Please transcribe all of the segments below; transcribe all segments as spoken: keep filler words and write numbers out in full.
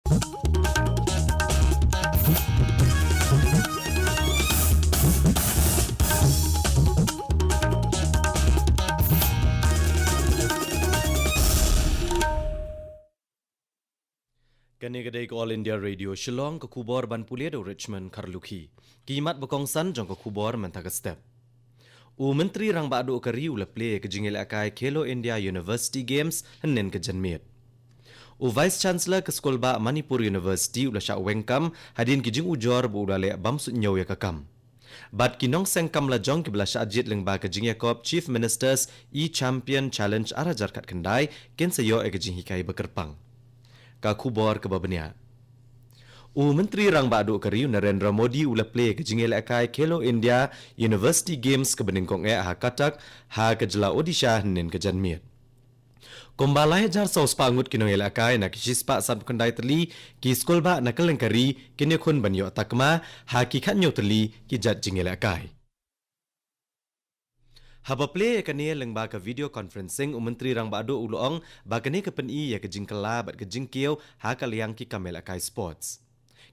Kane ka dei ka All India Radio Shillong, ka khubor ban pule da u Richmond Kharlukhi. Ki mat ba kongsan jong ka khubor mynta ka step. U Myntri Rangbah Duh ka ri u la plie ka jingïalehkai Khelo India University Games hynnin ka janmiet. U Vice Chancellor ka Skulbah Manipur University u la shah weng kam hadien ki jingujor ba u la leh bam suidñiew ïa ka kam. Bad ki nongseng kam lajong kiba la shah jied lyngba ka jingïakop Chief Minister's E-Champion Challenge ar hajar khatkhyndai kin sa ïoh ïa ka jinghikai ba kyrpang. Ka khubor kaba bniah. U Myntri Rangbah Duh ka ri u Narendra Modi u la plie ka jingïalehkai Khelo India University Games kaba nyngkong eh ha Cuttack, ha ka jylla Odisha hynnin ka janmiet. Kumba lai hajar saw spah ngut ki nongïalehkai na ki shispah sanphew khyndai tylli ki skulbah na kylleng ka ri kin ïakhun ban ïoh takma ha ki khathynñiew tylli ki jait jingïalehkai. Haba plie ïa kane lyngba ka video conferencing, u Myntri Rangbah Duh u la ong ba kane ka pyni ïa ka jingkylla bad ka jingkiew ha ka liang ki kam ïalehkai sports.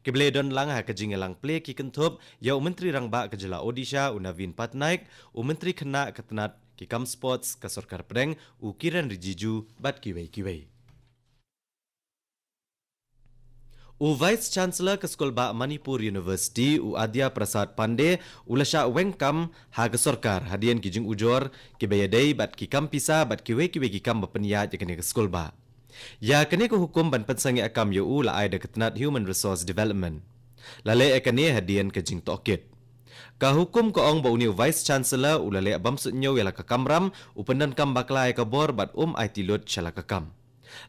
Ki ba la don lang ha ka jingïalang plie ki kynthup ïa u Myntri Rangbah ka jylla Odisha u Naveen Patnaik, u Myntri Khynnah ka tnat ki kam sports ka Sorkar Pdeng u Kiren Rijiju bad kiwei kiwei. U Vice Chancellor ka Skulbah Manipur University u Adya Prasad Pandey u la shah weng kam ha ka sorkar hadien ki jingujor kiba ïadei bad ki kam pisa bad kiwei kiwei ki kam ba pynïaid ïa kane ka skulbah. Ïa kane ka hukum ban pynsangeh kam ïa u la ai da ka tnat Human Resource Development. La leh ïa kane hadien ka jingtohkit. Ka hukum ka ong ba une u Vice Chancellor u la leh bam suidñiew ïa la ka kamram, u pyndonkam bakla ïa ka bor bad um aiti lut sha la ka kam.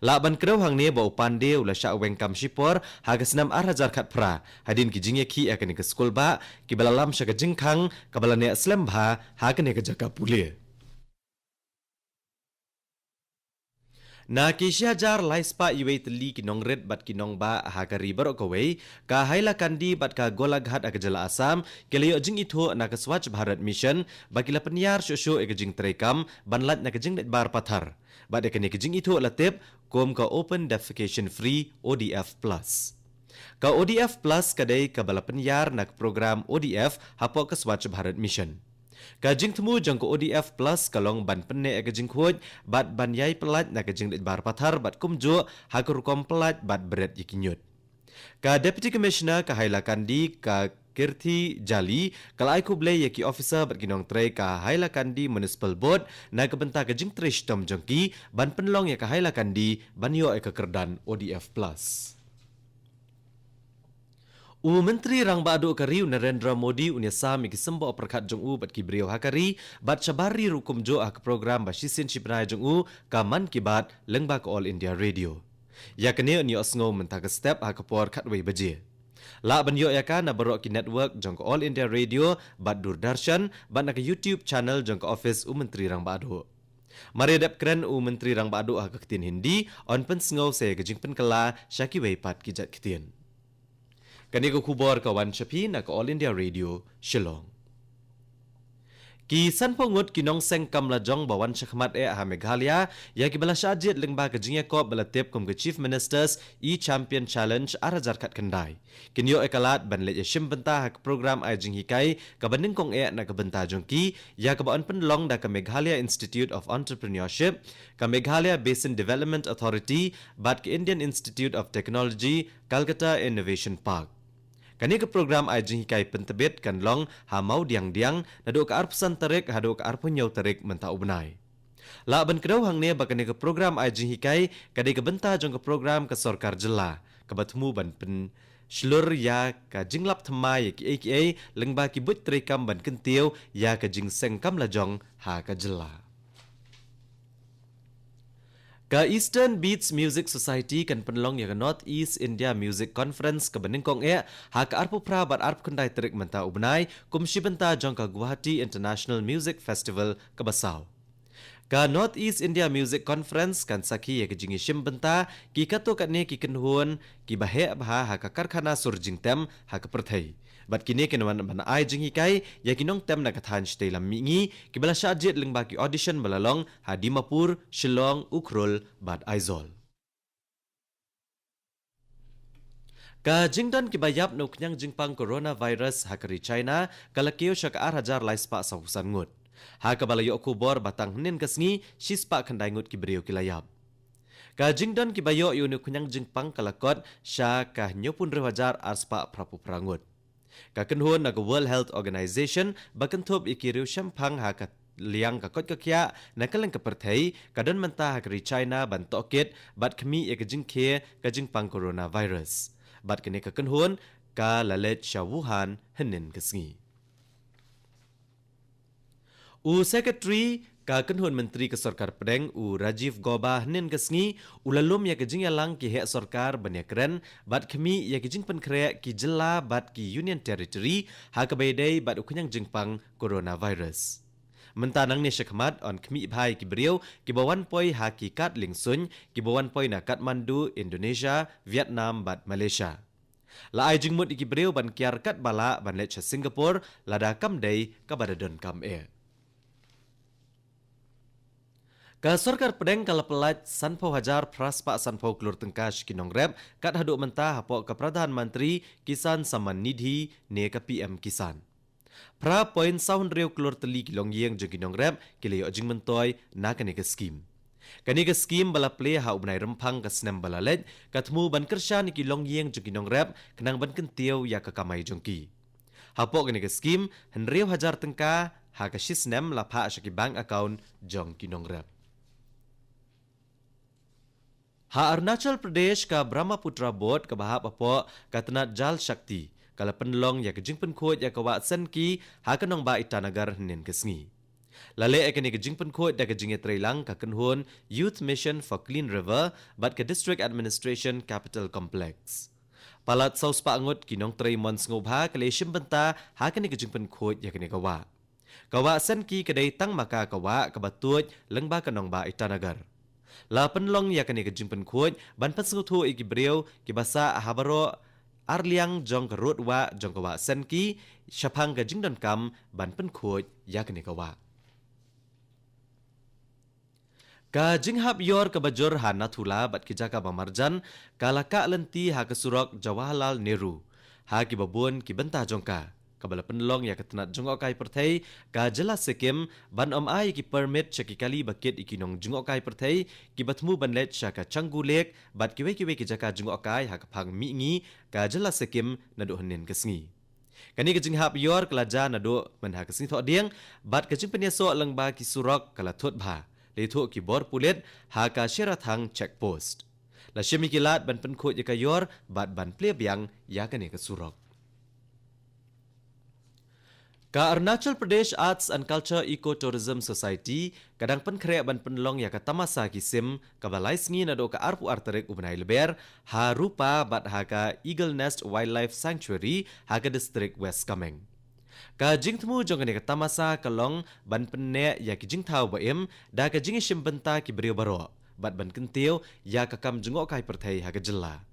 Lah ban kdew hangne ba u Pandey u la shah weng kam shipor ha ka snem ar hajar khatphra hadien ki jingïakhih ïa kane ka skulbah kiba la lam sha ka jingkhang kaba la neh slem bha ha kane ka jaka pule. Na ki shi hajar lai spah iwei tylli ki nongrit bad ki nongbah ha ka ri baroh kawei, ka Hailakandi bad ka Golaghat ha ka jylla Assam ki la ïoh jingithuh na ka Swachh Bharat Mission ba ki la pynïar shuh shuh ïa ka jingtreikam ban lait na ka jingleit bar pathar. Bad ïa kane ka jingithuh la tip kum ka Open Defecation Free O D F plus. Ka O D F plus ka dei kaba la pynïar na ka program O D F hapoh ka Swachh Bharat Mission. Ka jingthmu jong ka O D F plus ka long ban pynneh ïa ka jingkhuid bad ban ïai pyllait na ka jingleit bar pathar bad kumjuh ha ka rukom pyllait bad bret ïa ki ñiut. Ka Deputy Commissioner ka Hailakandi ka Kirthi Jali ka la ai khublei ïa ki officer bad ki nongtrei ka Hailakandi Municipal Board na ka bynta ka jingtrei shitom jong ki ban pynlong ïa ka Hailakandi ban ïoh ïa ka kyrdan O D F plus. U Myntri Rangbah Duh ka ri u Narendra Modi un ïasam ïa ki symboh pyrkhat jong u bad ki briew ha ka ri bad shabar ri ruh kumjuh ha ka program ba shisien shibnai jong u ka Mann Ki Baat lyngba ka All India Radio. Ïa kane un ïohsngew mynta ka step ha ka por khatwei baje. Lah ban ïoh ïa ka na baroh ki network jong ka All India Radio bad Doordarshan bad na ka YouTube channel jong ka office u Myntri Rangbah Duh. Mar ïa dep kren u Myntri Rangbah Duh ha ka ktien Hindi, yn pynsngew sa ïa ka jingpynkylla sha kiwei pat ki jait ktien. Kane ka khubor ka wan sha phi na ka All India Radio, Shillong. Ki sanphew ngut ki nongseng kam lajong ba wan shakhmat eh ha Meghalaya, ïa kiba la shah jied lyngba ka jingïakop ba la tip kum ka Chief Minister's E-Champion Challenge ar hajar khatkhyndai. Kin ïoh ïa ka lad ban leit ïashim bynta ha ka program ai jinghikai kaba nyngkong eh na ka bynta jong ki, ïa kaba yn pynlong da ka Meghalaya Institute of Entrepreneurship, ka Meghalaya Basin Development Authority, bad ka Indian Institute of Technology, Calcutta Innovation Park. Kane ka program ai jinghikai pyntbit kan long ha Mawdiangdiang, naduh ka arphew san tarik haduh ka arphew hynñiew tarik mynta u bnai. Lah ban kdew hangne ba kane ka program ai jinghikai ka dei ka bynta jong ka program ka sorkar jylla kaba thmu ban pynshlur ïa ka jinglap thymmai ïa kiei kiei lyngba ki buit treikam ban kyntiew ïa ka jingseng kam lajong ha ka jylla. Ka Eastern Beats Music Society kan pynlong ïa ka North East India Music Conference kaba nyngkong eh ha ka arphew phra bad arphew khyndai tarik mynta u bnai, kum shi bynta jong ka Guwahati International Music Festival kaba saw. Ka North East India Music Conference kan sakhi ïa ka jingïashim bynta ki katto katne ki kynhun kiba heh bha ha ka karkhana sur jingtem ha ka pyrthei. Bad kine kin wan ban ai jinghikai ïa ki nongtem na ka thaiñ shatei lam mihngi kiba la shah jied lyngba ki audition ba la long ha Dimapur, Shillong, Ukhrul bad Aizawl. Ka jingdon kiba ïap na u khñiang jingpang coronavirus ha ka ri China ka la kiew sha ka ar hajar lai spah saw phew san ngut, ha kaba la ïoh khubor ba tang hynnin ka sngi shi spah khyndai ngut ki briew ki la ïap. Ka jingdon kiba ïoh ïa une u khñiang jingpang ka la kot sha ka hynñiewphew hynriew hajar ar spah phraphew phra ngut. Ka kynhun na ka World Health Organization ba kynthup ïa ki riewshemphang ha ka liang ka koit ka khiah na kylleng ka pyrthei ka don mynta ha ka ri China ban tohkit bad khmih ïa ka jingkhie ka jingpang coronavirus. Bad kane ka kynhun ka la leit sha Wuhan hynnin ka sngi. U Secretary ka kynhun myntri ka sorkar pdeng, u Rajiv Gauba, hynnin ka sngi u la lum ïa ka jingïalang ki heh sorkar ban ïakren bad khmih ïa ki jingpynkhreh ki jylla bad ki Union Territory ha kaba ïadei bad u khñiang jingpang coronavirus. Mynta nangne shakhmat yn khmih bha ïa ki briew kiba wan poi ha ki kad liengsuiñ kiba wan poi na Kathmandu, Indonesia, Vietnam bad Malaysia. La ai jingmut ïa ki briew ban kiar katba lah ban leit sha Singapore lada kam dei kaba da donkam eh. Ka sorkar pdeng ka la pyllait sanphew hajar phra spah sanphew klur tyngka sha ki nongrep kat haduh mynta hapoh ka Pradhan Mantri Kisan Samman Nidhi ne ka P M Kisan. Phra point saw hynriew klur tylli ki longïing jong ki nongrep ki la ïoh jingmyntoi na kane ka skim. Kane ka skim ba la plie ha u bnai Rymphang ka snem ba la leit ka thmu ban kyrshan ïa ki longïing jong ki nongrep khnang ban kyntiew ïa ka kamai jong ki. Hapoh kane ka skim, hynriew hajar tyngka ha ka shi snem la phah sha ki bank account jong ki nongrep. Ha Arunachal Pradesh, ka Brahmaputra Board kaba hap hapoh ka tnat Jal Shakti ka la pynlong ïa ka jingpynkhuid ïa ka wah Senki ha ka nongbah Itanagar hynnin ka sngi. La leh ïa kane ka jingpynkhuid da ka jingïatreilang ka kynhun Youth Mission for Clean River bad ka District Administration Capital Complex. Palat saw spah ngut ki nongtrei mon sngewbha ki la ïashim bynta ha kane ka jingpynkhuid ïa kane ka wah. Ka wah Senki ka dei tang ma ka ka wah kaba tuid lyngba ka nongbah Itanagar. La pynlong ïa kane ka jingpynkhuid ban pynsngewthuh ïa ki briew kiba sah ha baroh arliang jong ka rud wah jong ka wah Senki shaphang ka jingdonkam ban pynkhuid ïa kane ka wah. Ka jinghap ïor kaba jur ha Nathula bad ki jaka ba marjan ka la kah lynti ha ka surok Jawaharlal Nehru ha kiba bun ki bynta jong ka, kaba la pynlong ïa ka tnat jngohkai pyrthei ka jylla Sikkim ban ym ai ki permit sha ki kali ba kit ïa ki nongjngohkai pyrthei kiba thmu ban leit sha ka Changu Lake bad kiwei kiwei ki jaka jngohkai ha ka phang mihngi ka jylla Sikkim naduh hynnin ka sngi. Kane ka jinghap ïor ka la jia naduh mynha ka sngi Thohdieng bad ka jingpynïasoh lyngba ki surok ka la thut bha, la ïathuh ki bor pulit ha ka Sherathang Check Post. La shim ïa ki lad ban pynkhuid ïa ka ïor bad ban plie biang ïa kane ka surok. Ka Arunachal Pradesh Arts and Culture Eco Tourism Society ka dang pynkhreh ban pynlong ïa ka tamasa ki sim kaba lai sngi naduh ka arphew ar tarik u bnai Lber ha Rupa bad ha ka Eagle Nest Wildlife Sanctuary ha ka district West Kameng. Ka jingthmu jong kane ka tamasa ka long ban pynneh ïa ki jingthaw ba im da ka jingïashim bynta ki briew baroh bad ban kyntiew ïa ka kam jngohkai pyrthei ha ka jylla.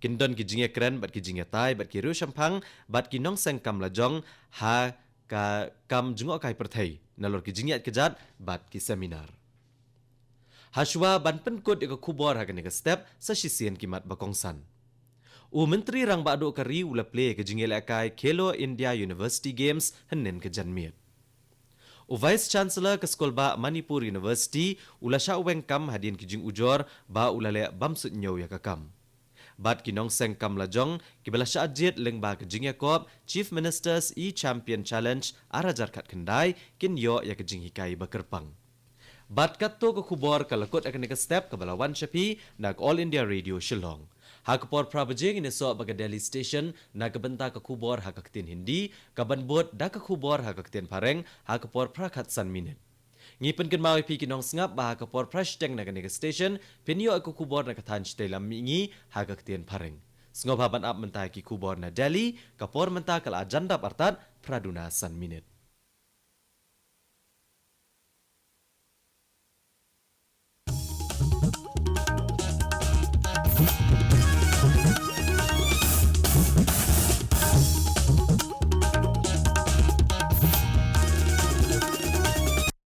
Kin don ki jingïakren bad ki jingïatai bad ki riewshemphang bad ki nongseng kam lajong ha ka kam jngohkai pyrthei nalor ki jingïaid kjat bad ki seminar. Hashwa ban pynkut ïa ka khubor ha kane ka step, sa shisien ki mat ba kongsan. U Myntri Rangbah Duh ka ri u la plie ïa ka jingïalehkai Khelo India University Games hynnin ka janmiet. U Vice Chancellor ka Skulbah Manipur University u la shah weng kam hadien ki jingujor ba u la leh bymsuidñiew ïa ka kam. Bad ki nongseng kam lajong kiba la shah jied lyngba ka jingïakop Chief Minister's E-Champion Challenge ar hajar khatkhyndai kin ïoh ïa ka jinghikai ba kyrpang. Bad katto ka khubor ka la kut ha kane ka step kaba la wan sha phi na ka All India Radio Shillong. Ha ka por phra baje ngin ïasoh bad ka Delhi Station na ka bynta ka khubor ha ka ktien Hindi, kaban bud da ka khubor ha ka ktien Phareng ha ka por phra khatsan minit. Ngi pynkynmaw ïa phi ki nongsngap ba ha ka por phra shiteng na kane ka station phin ïoh ïa ka khubor na ka thaiñ shatei lam mihngi ha ka ktien Phareng. Sngewbha ban ap mynta ïa ki khubor na Delhi, ka por mynta ka la jan dap artat phra duna san minit.